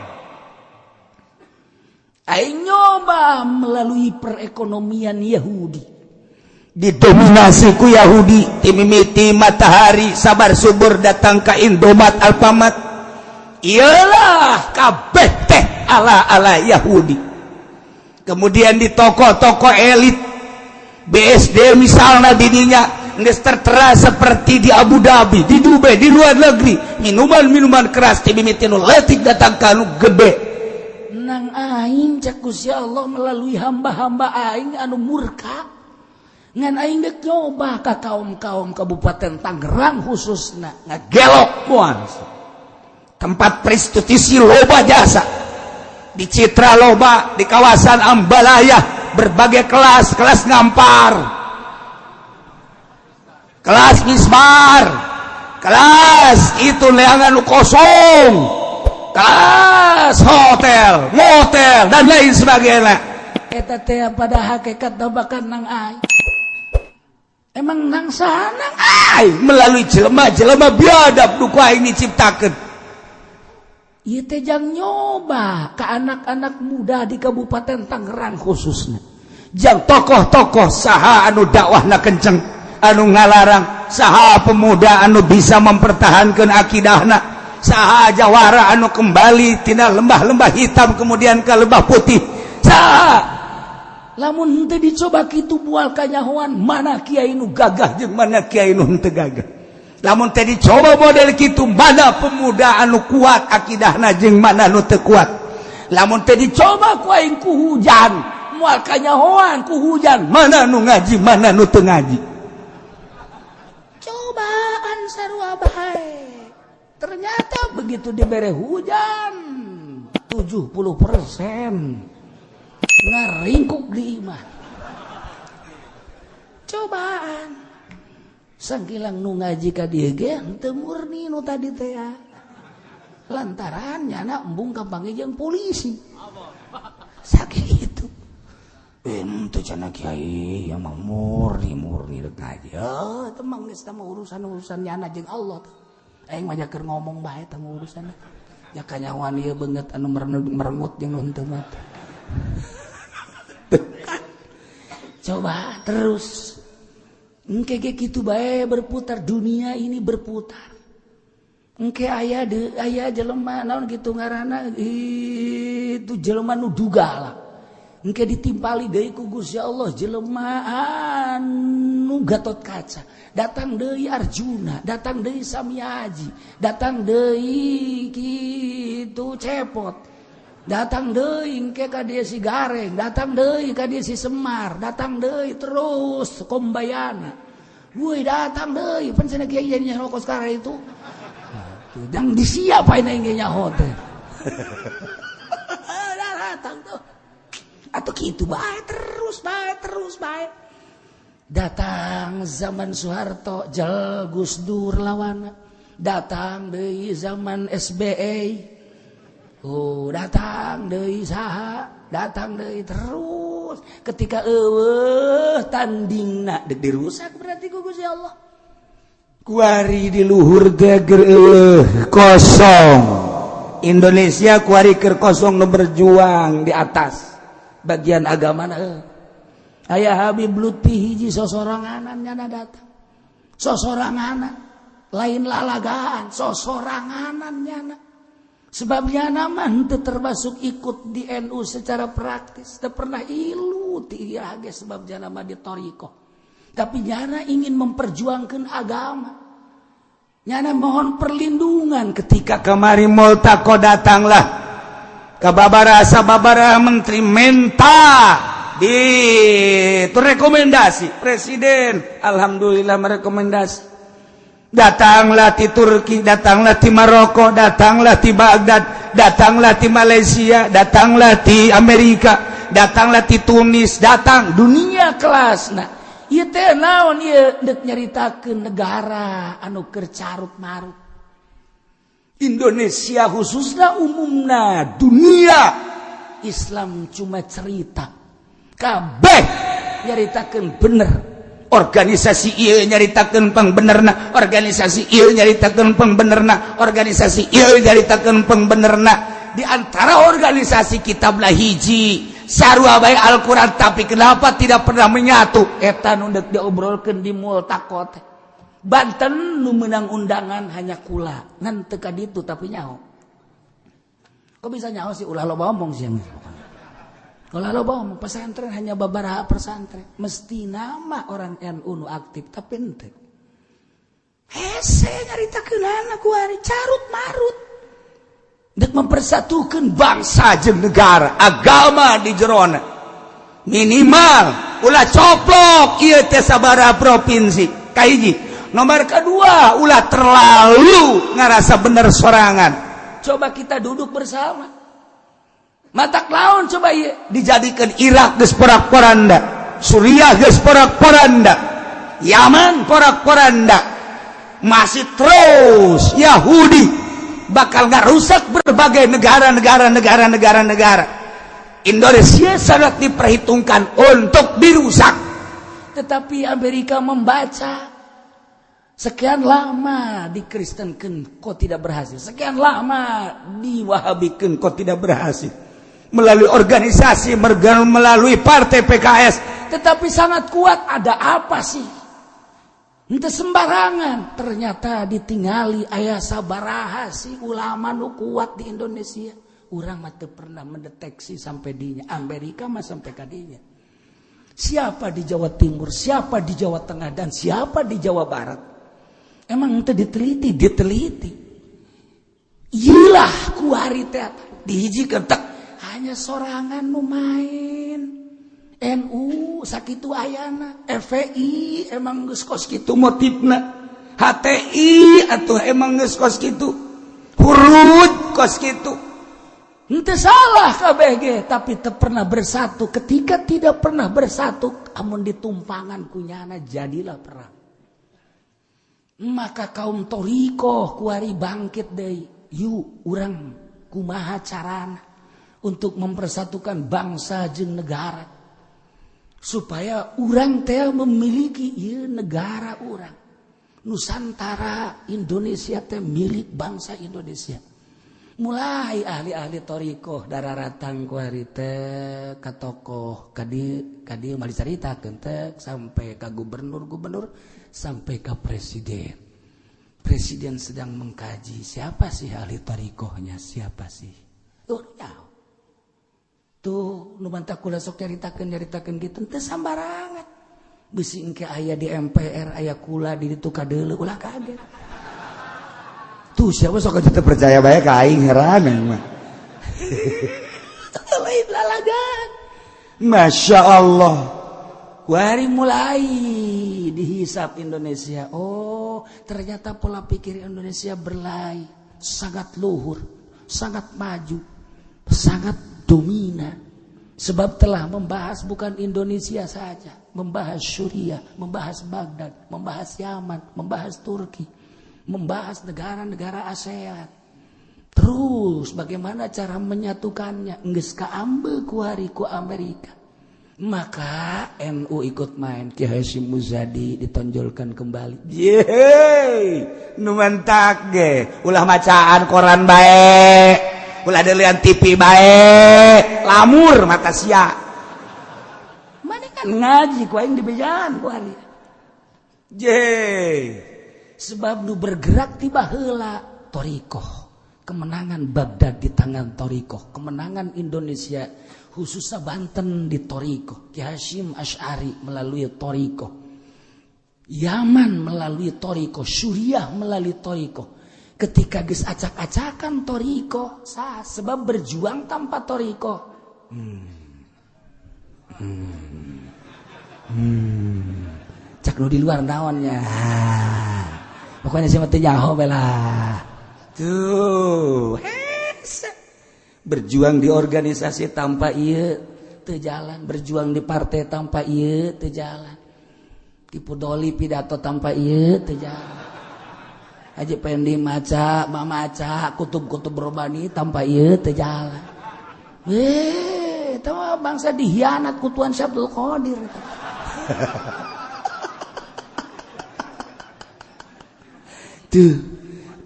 Aing nyoba melalui perekonomian Yahudi. Didominasi ku Yahudi timimiti matahari sabar subur datang ke Indomaret, Alfamart, iyalah kabeh teh ala-ala Yahudi. Kemudian di toko-toko elit BSD misalnya, didinya geus tertera seperti di Abu Dhabi, di Dubai, di luar negeri, minuman-minuman keras timimiti nu leutik datang ka nu gede. Nang aing cek Gusti Allah melalui hamba-hamba aing anu murka. Ngan aing dek nyoba ka kaum-kaum Kabupaten Tangerang khususna. Ngagelok moal. Tempat prostitusi loba jasa di Citra, loba di kawasan Ambalaya, berbagai kelas, kelas ngampar, kelas mismar, kelas itu leangan kosong, kelas hotel, motel dan lain sebagainya. Eta teh pada hakikat bahkan nang aing emang nang sana. Aing melalui jelema-jelema biadab nu ku aing diciptakeun. Ieu teh jang nyoba ke anak-anak muda di Kabupaten Tangerang khususnya. Jang tokoh-tokoh saha anu dakwahna kenceng, anu ngalarang saha, pemuda anu bisa mempertahankan akidahna saha, jawara anu kembali tina lembah-lembah hitam kemudian ke lembah putih saha. Lamun henteu dicoba kitu moal kanyahoan mana kiai nu gagah jeung mana kiai nu henteu gagah. Lamun teh dicoba model kitu, mana pemuda anu kuat akidahna jeung mana nu teu kuat. Lamun teh dicoba ku aing ku hujan, moal kanyahoan ku hujan mana nu ngaji, mana nu teu ngaji. Cobaan sarua bae. Ternyata begitu dibere hujan 70% ngaringkuk di imah. Cobaan sangkilang nu ngaji ka dieu ge henteu murni nu tadi teh ya. Lantaran nyana embung kapanggih jeung polisi sakitu. Ente cenah kiai yang mah murni murni rek ngaji. Oh, itu mah geus mah urusan-urusan nyana jeung Allah. Aing mah keur ngomong bae tah urusan. Ya kanyahoan ieu beungeut anu merengut jeung nu henteu mah. Coba terus. Engke ge kitu bae berputar, dunia ini berputar. Engke aya de aya jelema naon kitu ngaranna itu jelema nu duga lah. Engke ditimpali deui ku Gusti Allah jelema anu Gatot Kaca. Datang deui Arjuna, datang deui Samiaji, datang deui kitu Cepot. Datang deui engke ka dieu si Gareng, datang deui ka dieu si Semar, datang deui terus Kombayana. Woi, datang deui pan cenah kiai jadi nyaho sekarang itu. Yang disiapain aing ge nyaho teh. Datang tuh. Atau gitu bae terus bae terus bae. Datang zaman Soeharto jel Gus Dur lawan. Datang deui zaman SBY. Oh, datang deui saha, datang deui terus. Ketika eueuh tandingna deuk dirusak berarti ku Gusti Allah. Kuari di luhur geger eueuh kosong. Indonesia kuari keur kosong nu berjuang di atas bagian agama na. Aya Habib Lutfi hiji sosoranganan nyana datang. Sosoranganan. Lain lalagaan, sosoranganan nyana. Sebabnya nama henteu termasuk ikut di NU secara praktis, teu pernah ilu ti ieu ge sebab jana mah di thoriqoh. Tapi nyana ingin memperjuangkan agama. Nyana mohon perlindungan ketika kemari multaqo, datanglah ke babara sababara menteri menta di itu rekomendasi presiden. Alhamdulillah merekomendasi. Datanglah di Turki, datanglah di Maroko, datanglah di Baghdad, datanglah di Malaysia, datanglah di Amerika, datanglah di Tunis, datang dunia kelas. Nah, ieu teh naon ieu? Deuk nyaritakeun negara anu keur carut marut. Indonesia khususnya, umumna dunia. Islam cuma cerita kabeh nyaritakeun bener. Organisasi ieu nyaritakeun pangbenerna, organisasi ieu nyaritakeun pangbenerna, organisasi ieu nyaritakeun pangbenerna. Di antara organisasi kitablah hiji, sarua bae Al-Qur'an, tapi kenapa tidak pernah menyatu? Eta nu deuk diobrolkeun di multaqo teh. Banten nu menang undangan hanya kula, ngan teu ka ditu, tapi nyaho. Kok bisa nyaho sih? Ulah loba omong sih, ulah loba omong. Pesantren hanya beberapa pesantren, mesti nama orang NU nu aktif, tapi ente hese nyaritakeun kuari carut marut dek mempersatukan bangsa jeung negara, agama di jerona. Minimal ulah coplok ieu teh sabaraha provinsi. Kahiji, nomor kedua, ulah terlalu ngerasa bener sorangan. Coba kita duduk bersama, matak laun coba ieu. Dijadikan Irak geus porak-poranda, Suriah geus porak-poranda, Yaman porak-poranda, masih terus Yahudi bakal nggak rusak berbagai negara-negara, negara-negara, negara. Indonesia sangat diperhitungkan untuk dirusak. Tetapi Amerika membaca, sekian lama dikristenkan kok tidak berhasil, sekian lama diwahabikan kok tidak berhasil, melalui organisasi, melalui partai PKS, tetapi sangat kuat. Ada apa sih? Ente sembarangan. Ternyata ditinggali aya sabaraha sih ulama nu kuat di Indonesia. Urang mah teu pernah mendeteksi sampai dinya. Amerika mah sampai kadinya. Siapa di Jawa Timur, siapa di Jawa Tengah, dan siapa di Jawa Barat? Emang ente diteliti, diteliti. Iyalah kuari teh dihijikeun tek hanya sorangan nu main. NU sakitu ayana, FPI emang geus kos kitu motifna, HTI atau emang geus kos kitu, hurut kos kitu. Henteu salah KBG, tapi teu pernah bersatu. Ketika tidak pernah bersatu, amun ditumpangan kunyana jadilah perang. Maka kaum thoriqoh kuari bangkit deui. Yuk, urang kumaha carana untuk mempersatukan bangsa jeung negara, supaya urang teh memiliki ieu negara urang Nusantara. Indonesia teh milik bangsa Indonesia. Mulai ahli-ahli thoriqoh daratang kuari teh ka tokoh kadi kadi mah dicaritakeun teh sampai ka gubernur-gubernur, sampai ke presiden. Presiden sedang mengkaji siapa sih ahli thoriqohnya, siapa sih tuh nyaho. Tuh nu mantak kula sok nyaritakeun nyaritakeun gitu, teu sambarangan. Bisi engke aya di MPR aya kula di ditu kadeuleu, ulah kaget. Tuh siapa sok aja percaya bae ka aing, heran mah. Lain lalagan. Masya Allah. Kuari mulai dihisap Indonesia. Oh, ternyata pola pikir Indonesia berlai, sangat luhur, sangat maju, sangat dominan. Sebab telah membahas bukan Indonesia saja, membahas Suriah, membahas Baghdad, membahas Yaman, membahas Turki, membahas negara-negara ASEAN. Terus bagaimana cara menyatukannya? Geus kaambe kuari ku Amerika. Maka NU ikut main. Ki Hasyim Muzadi ditonjolkan kembali. Yeay, nu mantak ge ulah macaan koran bae, ulah delian TV bae, lamur mata sia. Mana kan ngaji ku aing dibejaan ku hari. Ye. Sebab nu bergerak tiba heula thariqah. Kemenangan Baghdad di tangan thariqah, kemenangan Indonesia khususnya Banten di thariqah, Ki Hasyim Asy'ari melalui thariqah, Yaman melalui thariqah, Suriah melalui thariqah. Ketika geus acak-acakan thariqah, sah, sebab berjuang tanpa thariqah. Cak nu di luar naonnya. Pokoknya sih mah teu nyaho lah. Tuh, hese. Berjuang di organisasi tanpa ieu teu jalan, berjuang di partai tanpa ieu teu jalan. Tipu doli pidato tanpa ieu teu jalan. Haji Pendi maca, mamaca, kutub-kutub robani tanpa ieu teu jalan. Eta mah bangsa dihianat ku Tuan Syekh Abdul Qadir. Tuh.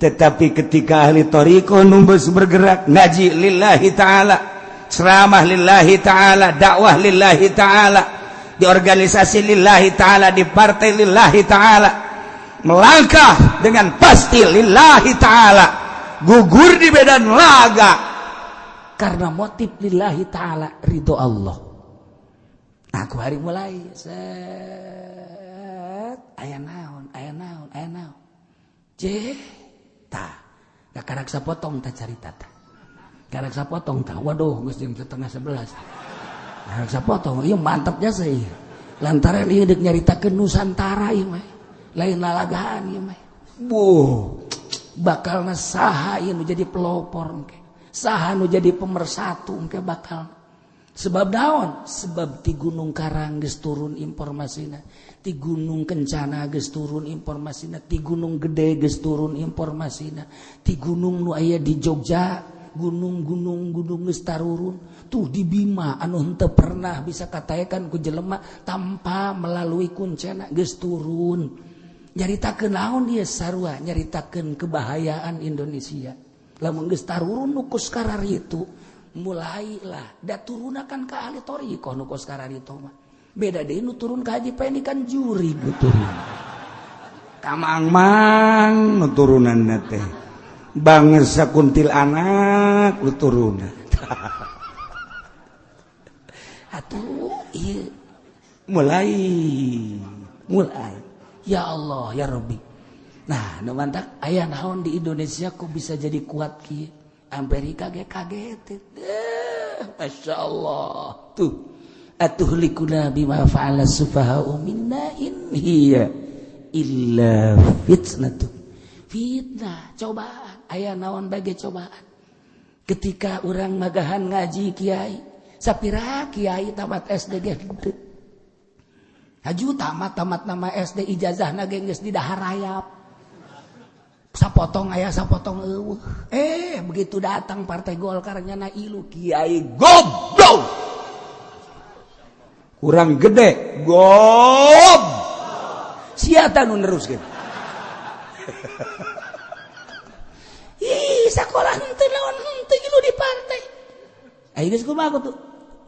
Tetapi ketika ahli thariqah numbus bergerak ngaji lillahi ta'ala, ceramah lillahi ta'ala, dakwah lillahi ta'ala, di organisasi lillahi ta'ala, di partai lillahi ta'ala, melangkah dengan pasti lillahi ta'ala, gugur di medan laga karena motif lillahi ta'ala, ridho Allah. Aku hari mulai set aya naon, aya naon, aya naon. Ceh tah, karak sapotong tah carita tah. Karak sapotong tah. Waduh, geus jam 10:30. Karak sapotong, ieu mantap jasa ieu. Lantaran ieu deuk nyaritakeun Nusantara ieu mah. Lain lalagaan ieu mah. Buh, bakalna saha ieu nu jadi pelopor engke. Saha nu jadi pemersatu engke bakal. Sebab naon? Sebab ti Gunung Karang geus turun informasina, ti Gunung Kencana geus turun informasina, ti Gunung Gede geus turun informasina, ti gunung nu aya di Jogja, gunung-gunung gunung geus tarurun. Tuh di Bima anu henteu pernah bisa kataekan ku jelema tanpa melalui kuncena geus turun. Nyaritakeun naon ieu sarua? Nyaritakeun kebahayaan Indonesia. Lamun geus tarurun nu kos kararitu, mulailah da turunakan ka ahli thariqah nu kos kararitu mah. Beda deui nu turun ka Haji Pendi kan juri nu turun. Kamang-mang nu turunanna teh. Bangsa kuntil anak nu turunan. Atuh ieu mulai mulai. Ya Allah ya Rabbi. Nah, nu mantak aya naon di Indonesia kok bisa jadi kuat kieu? Amerika ge kaget. Masya Allah. Tuh. Atuhlikuna bima fa'ala sufaha'u minna in hiya illa fitnatu. Fitnah, cobaan. Aya naon bage cobaan. Ketika urang magahan ngaji kiai, sapira kiai tamat SD ge henteu. Haju tamat nama SD ijazahna ge geus didahar rayap. Sapotong aya sapotong eueuh. Begitu datang Partai Golkar nyana ilu kiai goblok. Kurang gede gob. Sia tah nu neruskeun. Ih, sakola henteu naon henteu ilu di partai. Ayo geus kumaha tuh?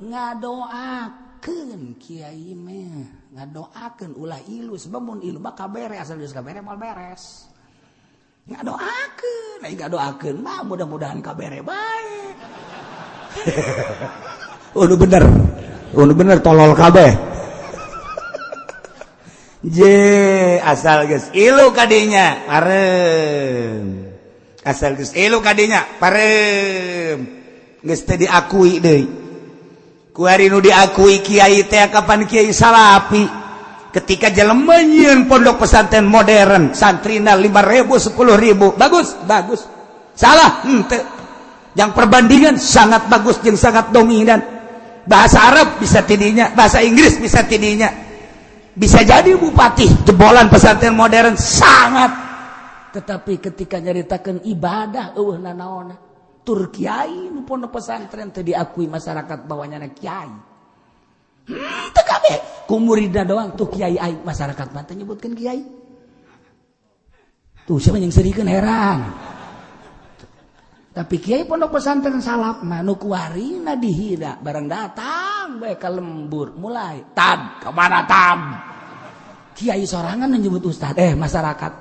Ngadoakeun kiai mah, ngadoakeun ulah ilu sebab mun ilu mah kabere asal geus kabere moal beres. Ngadoakeun, ai ngadoakeun mah mudah-mudahan kabere bae. Oh nu bener. Oh nu bener tolol kabeh. Je asal geus ilu kadinya parem. Asal geus ilu kadinya parem. Geus teu diakui deui. Ku ari nu diakui kiai teh kapan kiai salapi. Ketika jelema nyieun pondok pesantren modern, santrina 5.000 10.000, bagus, bagus. Salah, henteu. Yang perbandingan sangat bagus jeung sangat dominan. Bahasa Arab bisa tidinya, bahasa Inggris bisa tidinya. Bisa jadi bupati jebolan pesantren modern sangat. Tetapi ketika nyaritakeun ibadah eueuh nanaona. Tur kiai nu pondok pesantren teu diakui masyarakat bahwa nyana kiai. Teu kabeh ku muridna doang tuh kiai aing masyarakat mah teu nyebutkeun kiai. Tuh siapa yang serikeun heran. Tapi kiai pondok pesantren salaf mah nu kuarina dihina barang datang bae ka lembur mulai tad kemana tam. Kiai sorangan nyebut ustad masyarakat.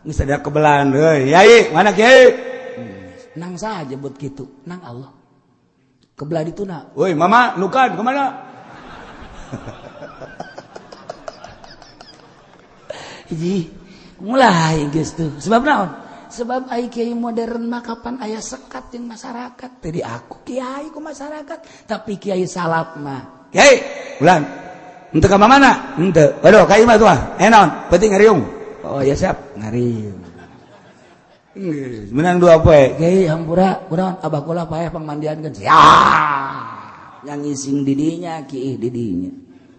Geus ada kebelan euy. Yai, mana kiai? Nang saja buat gitu, nang Allah. Kebelah itu na. Woi, mama, lukan kemana? Hiji, mulai geus tuh. Sebab naon? Sebab ai kiai modern mah kapan aya sekat jeung masyarakat. Tadi aku kiai ku masyarakat, tapi kiai salaf mah. Kiai, ulang. Henteu ka mana? Henteu. Waduh, ka imah tuh ah. Naon? Penting ngariung. Oh ya siap, ngariung. Geus, menang dua poe. Kiai hampura, kunaon abah kula paeh pangmandiankeun. Siap. Yang ngising didinya, kiih didinya.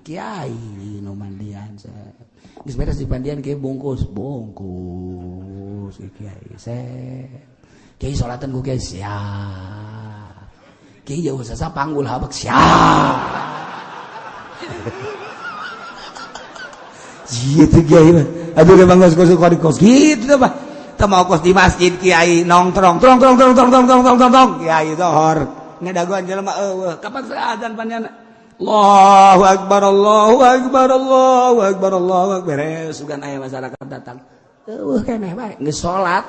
Kiai nu mandian saya. Geus beres dipandian kiai bungkus, bungkus kiai saya. Kiai salatan ku kiai siap. Kiai jauh sasa panggul habek siap. Gitu kiai mah. Aduh ge bangga kos kos gitu teh mah. Teu mau kos di masjid kiai nongtrong trong trong trong trong trong trong trong trong kiai zohor. Ngadagoan jelema eueuh. Kapan azan panjana? Allahu akbar Allahu akbar Allahu akbar Allahu akbar. Beres sugan aya masyarakat datang. Eueuh keneh bae geus salat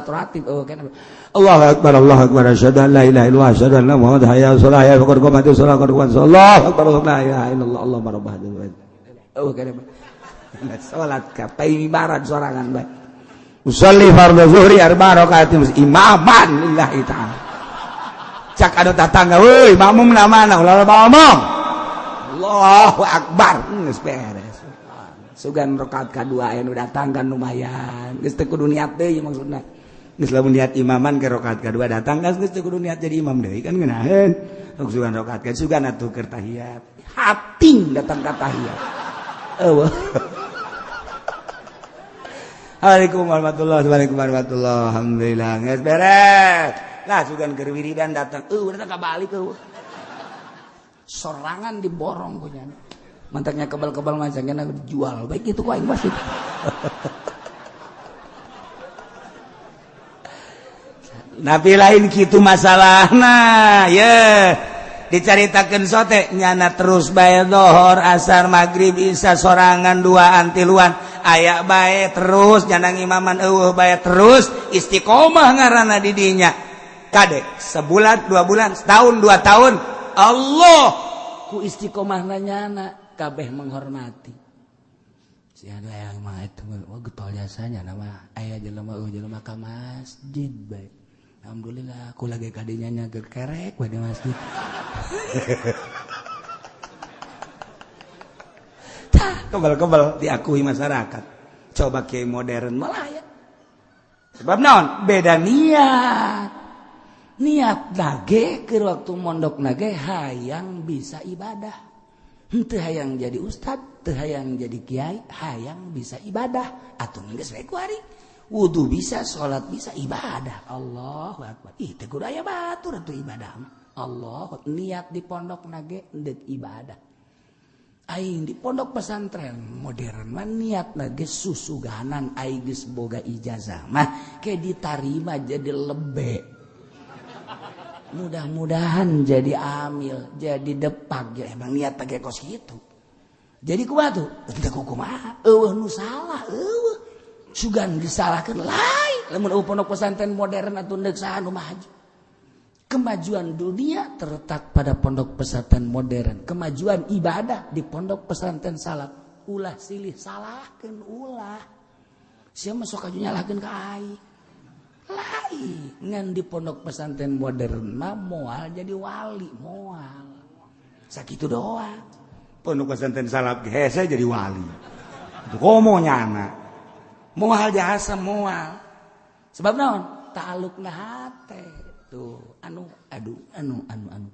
ratib eueuh keneh. Allahu akbar Allahu akbar asyhadu an la ilaha illallah asyhadu anna muhammadan hayya 'alas shalah hayya qad qamatis shalah qad qamatis Allahu akbar la ilaha illallah Allahumma rabb hadzal bait. Eueuh keneh bae. Salat ka paimibaran sorangan bae. Usolli fardhu zuhri arba rakaatin imaman lillahi ta'ala. Cak anu tatangga euy makmum na mana ulah loba omong. Allahu akbar geus beres. Sugan rakaat kadua aya nu datang kan lumayan. Geus teu kudu niat deui maksudna. Geus lamun niat imaman ke rakaat kadua datang kan geus teu kudu niat jadi imam deui kan ngeunaheun. Sugan rakaat ka sugan atuh keur tahiyat. Hating datang ka tahiyat. Eueuh. Assalamualaikum warahmatullahi wabarakatuh. Alhamdulillah geus beres. Lah sugan keur wiridan datang eueuh datang ka balik eueuh. Sorangan diborong punya. Mantaknya kebal-kebal macamnya dijual. Baik itu ku aing pasti. Nabi lain kitu masalahna ye. Dicaritakeun sote nyana terus bae dohor asar magrib isya sorangan dua antiluan aya bae terus nyana ngimaman eueuh bae terus istiqomah ngaranna di dinya. Kade sebulan 2 bulan setahun 2 tahun Allah ku istiqomahna nyana kabeh menghormati. Si ada yang mah itu wah getol jasanya nama aya jelema eueuh jelema ka masjid bae. Alhamdulillah aku lagi kadinya nyager kerek bae di masjid. Tah kebal-kebal diakui masyarakat. Coba kiai modern malah ya. Sebab naon? Beda niat. Niat nage ke waktu mondok nage hayang bisa ibadah. Henteu hayang jadi ustad, teu hayang jadi kiai, hayang bisa ibadah. Atuh geus we ku ari. Wudu bisa, salat bisa, ibadah. Allahu akbar. Ih teu kudu aya batur atuh ibadah mah. Allah niat di pondok nage deuk ibadah. Aing di pondok pesantren modern mah niat nage susuganan aing geus boga ijazah mah ke ditarima jadi lebe. Mudah-mudahan jadi amil, jadi depak ya emang niat tage kos kitu. Jadi kumaha tuh? Teu kumaha? Eueuh nu salah, eueuh. Sugan disalahkeun lain. Lamun eueuh pondok pesantren modern atuh deuk saha nu maju. Kemajuan dunia terletak pada pondok pesantren modern. Kemajuan ibadah di pondok pesantren salaf. Ulah silih salahkeun ulah. Sia mah sok aju nyalahkeun ka aing. Lain ngan di pondok pesantren modern mah moal jadi wali moal. Sakitu doang. Pondok pesantren salaf hese jadi wali. Itu komo nyana. Moal jasa moal. Sebab naon? Ta'alukna hate. Tuh anu aduh anu anu anu.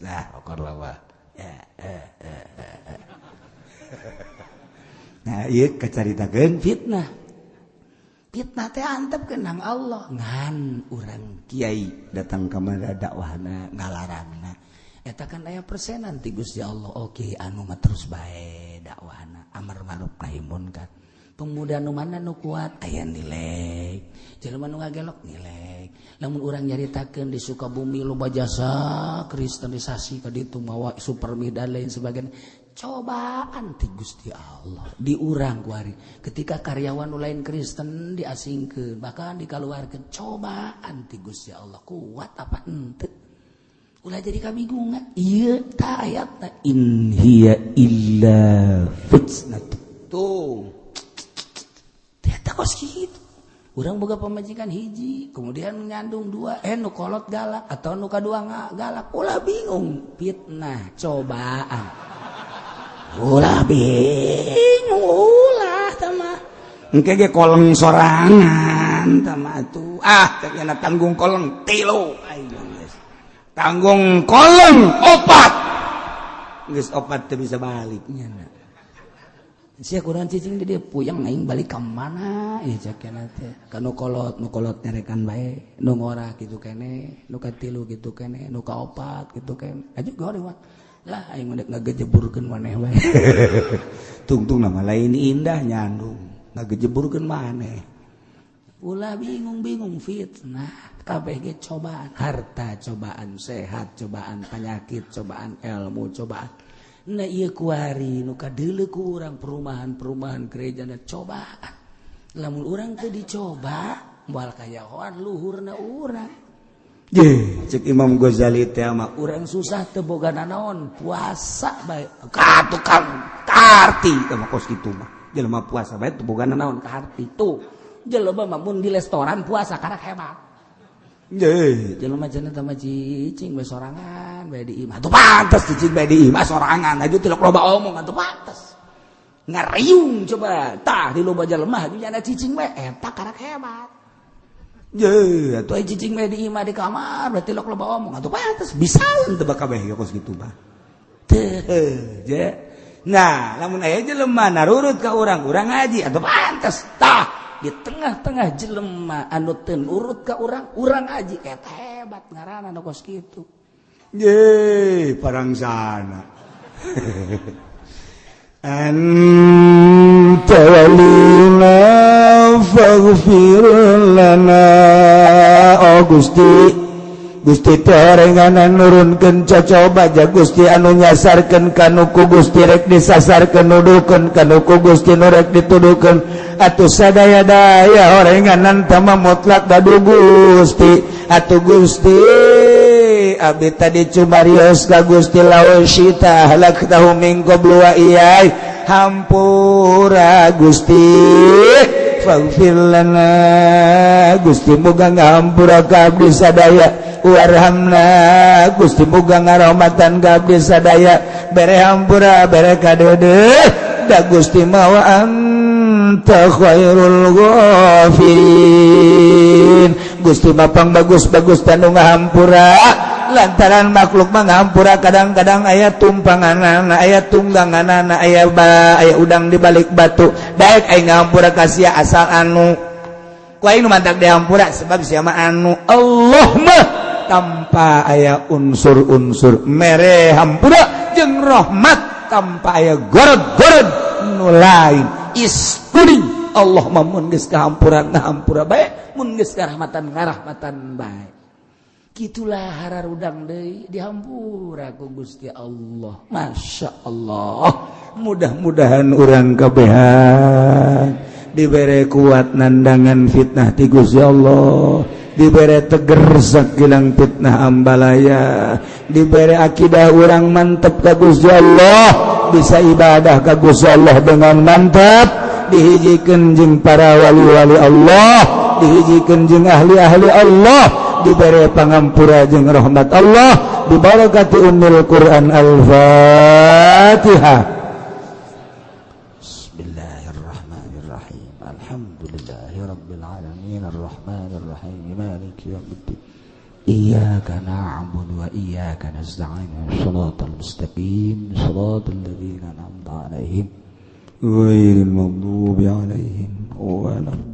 Lah okor lawa. Nah, ieu kacaritakeun fitnah. Fitnah teh antep kenang Allah ngan urang kiai datang ka mana dakwahna ngalarangna eta kan aya persenan ti Gusti Allah. Oke anu mah terus bae dakwahna amar ma'ruf nahi munkar. Pemuda nu mana nu kuat aya nilai, jelema nu ngagelok nilai. Lamun urang nyaritakeun di Sukabumi loba jasa kristenisasi ka ditu mawa supermi dan lain sebagainya. Cobaan ti Gusti Allah di urang kuari. Ketika karyawan nu lain Kristen diasingkeun, bahkan dikaluarkeun, cobaan ti Gusti Allah kuat apa henteu? Ulah jadi kabingungan. Ieu ta ayatna in hiya illa fitnah. Tuh. Ternyata kos kitu. Urang boga pamajikan hiji, kemudian nyandung dua, nu kolot galak atau nu kadua galak, ulah bingung, fitnah, cobaan. Ulah bingung, ulah tama. Engke ge koleng sorangan tama atuh. Ah, cek tanggung koleng tilu. Ayo geus. Tanggung koleng opat. Geus opat teu bisa balik nya. Sia kurang cicing di dia puyeng aing balik ka mana ieu cek teh. Ka nu kolot, nu kolot nyarekan bae, nu ngora kitu kene, nu katilu kitu kene, nu kaopat kitu kene. Aju goreng mah. Lah aing mah ngagejeburkeun maneh bae. Tungtung nama lain indah nyandung, ngagejeburkeun maneh. Ulah bingung-bingung fitnah, kabeh ge cobaan, harta cobaan, sehat cobaan, penyakit cobaan, ilmu cobaan. Nah ieu kuari nu kadeuleu ku urang perumahan-perumahan gerejana cobaan. Lamun urang teu dicoba, moal kayahoan luhurna urang. Ye, cek Imam Ghazali teh mah urang susah teu boga nanaon, puasa bae. Ka tukang karti teh mah kos kitu mah. Jelema puasa bae teu boga nanaon karti tuh. Jelema mah mun di restoran puasa karak hebat. Ye, jelema cenah teh mah cicing bae sorangan bae di imah. Atuh pantes cicing bae di imah sorangan, aju tilok loba omong atuh pantes. Ngariung coba tah di loba jelema nya cicing bae eta karak hebat. Ye, atuh aya cicing bae di imah di kamar berarti lok loba omong atuh pantes bisa teu bakabeh kos kitu mah. Teu je. Nah, lamun aya jelema narurut ka urang, urang ngaji atuh pantes. Tah, di tengah-tengah jelema anu teu nurut ka urang, urang ngaji eta hebat ngaranna nu kos kitu. Ye, parangsana. Anta walina faghfir lana. Oh Gusti, Gusti teh orenganan nurunkeun cocoba ja Gusti anu nyasarkeun kanu ku Gusti rek disasarkeun nuduhkeun kanu ku Gusti nu rek dituduhkeun atuh sadaya-daya orenganan tama mutlak gaduh Gusti atuh Gusti abdi tadi cumarios ka Gusti lawasyita halaktahu min qablu wa iyai hampura Gusti faghfir lana Gusti muga ngahampura ka abdi sadaya warhamna Gusti muga ngarahmatan ka abdi sadaya bere hampura bere kadeudeuh da Gusti mah wa anta khairul ghafirin Gusti mah pang bagus-bagus tanu ngahampura lantaran makhluk mah ngahampura kadang-kadang aya tumpanganana aya tungganganana aya aya udang di balik batu daek aing ngahampura ka sia asal anu ku aing nu mantak dihampura sebab sia mah anu Allah mah tanpa aya unsur-unsur mere hampura jeung rahmat tanpa aya gorod-gorod nu lain isturing Allah mah mun geus kahampura ngahampura bae mun geus karahmatan ngarahmatan bae. Gitulah hararudang deui dihampura ku Gusti Allah. Masya Allah. Mudah-mudahan urang kabehan dibere kuat nandangan fitnah ti Gusti Allah, dibere teger sakilang fitnah ambalaya, dibere akidah urang mantep ka Gusti Allah, bisa ibadah ka Gusti Allah dengan mantap, dihijikeun jeung para wali-wali Allah, dihijikeun jeung ahli-ahli Allah, diberi pangampura jeung rahmat Allah, dibarakati ummul Quran. Al-Fatihah. Bismillahirrahmanirrahim. Alhamdulillahirabbil alamin arrahmanirrahim maliki yaumiddin. Iyyaka na'budu wa iyyaka nasta'in. Shiratal mustaqim, shiratal ladzina an'amta 'alaihim ghairil maghdubi 'alaihim waladdallin.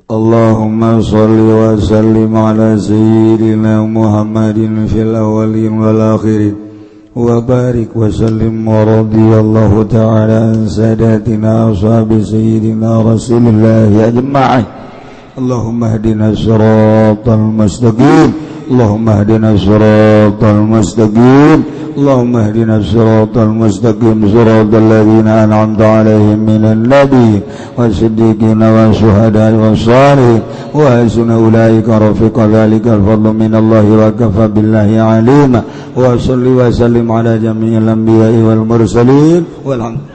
Allahumma sholli wa sallim ala sayyidina Muhammadin fil awwalin wal akhirin wa barik wa sallim wa radiyallahu ta'ala an sadatina ashabi sayyidina Rasulillah ajma'in اللهم اهدنا الصراط المستقيم اللهم اهدنا الصراط المستقيم اللهم اهدنا الصراط المستقيم صراط الذين أنعمت عليهم من النبيين والصديقين والشهداء والصالحين وحسن أولئك رفيقا ذلك الفضل من الله وكفى بالله عليما وصل وسلم على جميع الأنبياء والمرسلين والحمد.